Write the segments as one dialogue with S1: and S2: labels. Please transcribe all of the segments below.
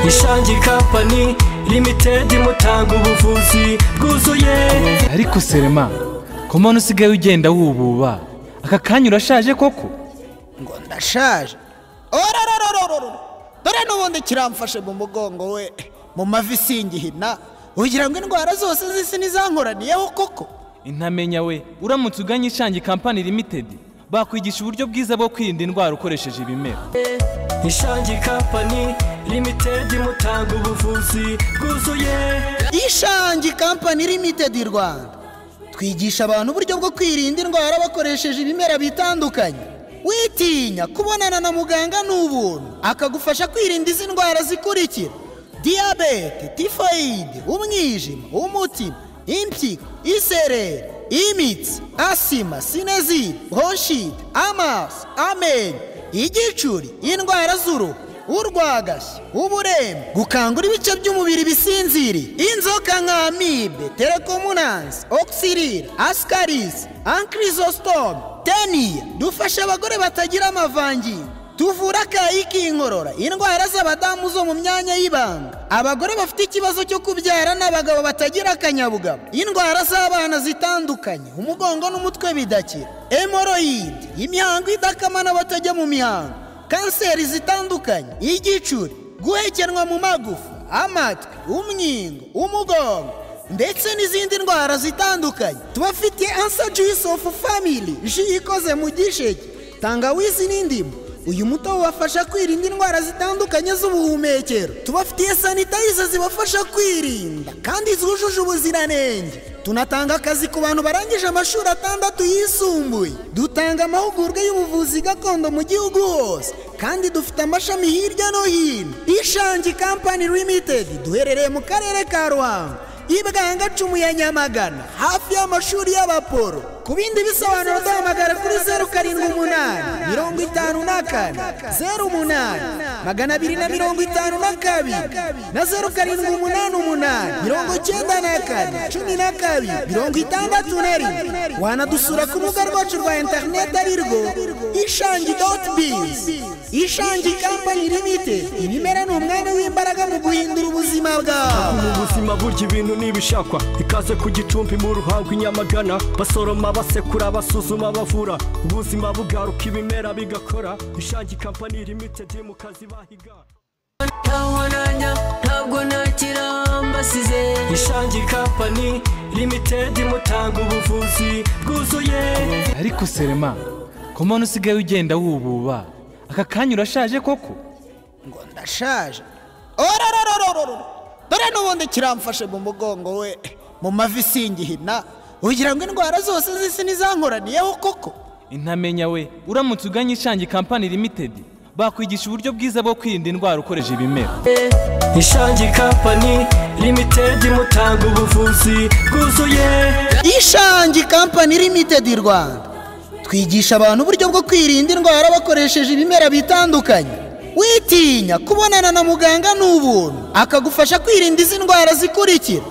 S1: Ishangi Company Limited mutanga ubuvuzi bwuzuye.
S2: Ariko Serema, ko mbona usigaye ugenda wububa, aka kanya urashaje koko?
S3: Ngo ndashaje? Orororororo, dore n'ubundi kiramfashe mu mugongo we, mu mavi singihina, ugira ngo indwara zose z'isi nizankoraniyeho koko.
S2: Intamenya we, uramutse uganye Ishangi Company Limited bakwigisha uburyo bwiza bwo kwirinda indwara ukoresheje ibimera.
S1: Ishangi Company Limited mutanga ubuvuzi bwuzuye.
S3: Ishangi Company Limited Rwanda twigisha abantu uburyo bwo kwirinda indwara bakoresheje ibimera bitandukanye. Witinya kubonana na muganga n'ubuntu akagufasha kwirinda izi ndwara zikurikira: diyabete, tifoyide, umwijima, umutima, impyiko, isereri, imitsi, asima, sinezite, bronchite, amaso, amenyo, igicuri, indwara z'uruhu, urwagashya, uburemba, gukangura ibice by'umubiri bisinziriye, inzoka nka amibe, telekomunansi, oxirire, ascaris, ankylostome, teniya. Dufasha abagore batagira amavangingo, tuvura akayi k'inkorora, indwara z'abadamu zo mu myanya y'ibanga, abagore bafite ikibazo cyo kubyara n'abagabo batagira akanyabugabo, indwara z'abana zitandukanye, umugongo n'umutwe bidakira, hemoroyide, imihango idakama n'abatajya mu mihango, kanseri zitandukanye, igicuri, guhekenwa mu magufa, amatwi, umwingo, umugongo ndetse n'izindi ndwara zitandukanye. Tubafitiye Ansa Juice of Family, ji ikoze mu gisheke, tangawizi n'indimu. Uyu mutobe ubafasha kwirinda indwara zitandukanye z'ubuhumekero. Tubafitiye sanitayiza zibafasha kwirinda kandi zujuje ubuziranenge. Tunatanga akazi ku bantu barangije amashuri 6 yisumbuye. Dutanga amahugurwa y'ubuvuzi gakondo mu gihugu hose kandi dufite amashami hirya no hino. Ishangi Company Limited duherereye mu karere ka Ruhango, Ibwanga cumu ya Nyamagana, hafi y'amashuri y'Abaporo. Ku bindi bisobanuro duhamagara kuri 078 54 08 252 na 0788 94 12 61. Wanadusura ku rubuga rwacu rwa interineti ari rwo ishangi.biz. Ishangi Company Limited, ibimera ni umwanya w'imbaraga mu guhindura ubuzima bwawe.
S1: Mu buzima burya ibintu nibishakwa, ikaze ku Gicumbi mu Ruhango i Nyamagana, basoroma basekura basuzuma bavura, ubuzima bugaruka ibimera bigakora. Ishangi Company Limited mu kazi bahiga.
S4: Ntabwo nakirambasize.
S1: Ishangi Company Limited mutanga ubuvuzi bwuzuye.
S2: Ariko Serema, ko mbona usigaye ugenda wububa, aka kanya urashaje koko?
S3: Ngo ndashaje? Orororororo, dore n'ubundi kiramfashe mu mugongo we, mu mavi singihina, ugira ngo indwara zose z'isi nizankoraniyeho koko.
S2: Intamenya we, uramutse uganye Ishangi Company Limited bakwigisha uburyo bwiza bwo kwirinda indwara ukoresheje ibimera.
S1: Ishangi Company Limited mutanga ubuvuzi bwuzuye.
S3: Ishangi Company Limited Rwanda twigisha abantu uburyo bwo kwirinda indwara bakoresheje ibimera bitandukanye. Witinya kubonana na muganga n'ubuntu akagufasha kwirinda izi ndwara zikurikira: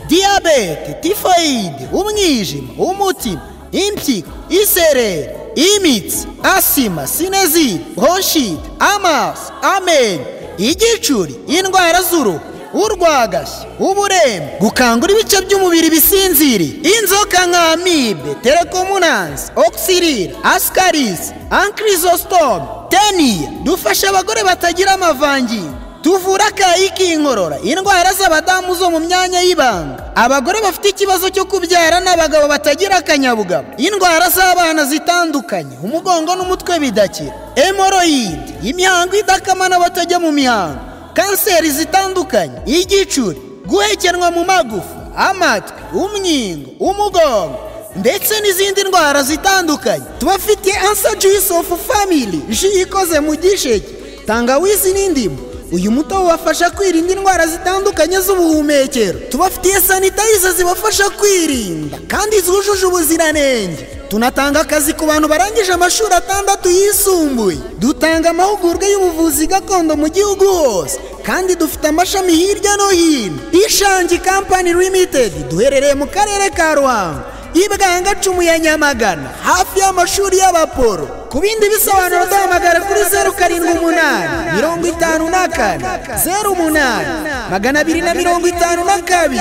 S3: diyabete, tifoyide, umwijima, umutima, impyiko, isereri, imitsi, asima, sinezite, bronchite, amaso, amenyo, igicuri, indwara z'uruhu, urwagashya, uburemba, gukangura ibice by'umubiri bisinziriye, inzoka nka amibe, telekomunansi, oxirire, ascaris, ankylostome, teniya. Dufasha abagore batagira amavangingo, tuvura akayi k'inkorora, indwara z'abadamu zo mu myanya y'ibanga, abagore bafite ikibazo cyo kubyara n'abagabo batagira akanyabugabo, indwara z'abana zitandukanye, umugongo n'umutwe bidakira, hemoroyide, imihango idakama n'abatajya mu mihango, kanseri zitandukanye, igicuri, guhekenwa mu magufa, amatwi, umwingo, umugongo ndetse n'izindi ndwara zitandukanye. Tubafitiye Ansa Juice of Family, ji ikoze mu gisheke, tangawizi n'indimu. Uyu mutobe ubafasha kwirinda indwara zitandukanye z'ubuhumekero. Tubafitiye sanitayiza zibafasha kwirinda kandi zujuje ubuziranenge. Tunatanga akazi ku bantu barangije amashuri 6 yisumbuye. Dutanga amahugurwa y'ubuvuzi gakondo mu gihugu hose kandi dufite amashami hirya no hino. Ishangi Company Limited duherereye mu karere ka Ruhango, Ibwanga cumu ya Nyamagana, hafi y'amashuri y'Abaporo. Ku bindi bisobanuro duhamagara kuri 078 54 08 252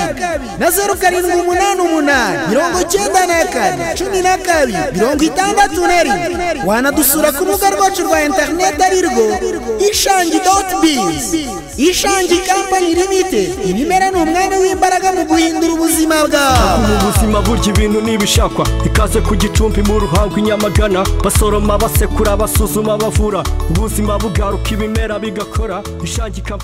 S3: na 0788 94 12 61. Wanadusura ku rubuga rwacu rwa interineti arirwo ishangi.biz. Ishangi Company Limited, ibimera ni umwanya w'imbaraga mu guhindura ubuzima bwawe.
S1: Mu buzima burya ibintu nibishakwa, ikaze ku Gicumbi mu Ruhango Inyamagana, basoroma basekura basuzuma bavura, ubuzima bugaruka ibimera bigakora. Ishangi Company.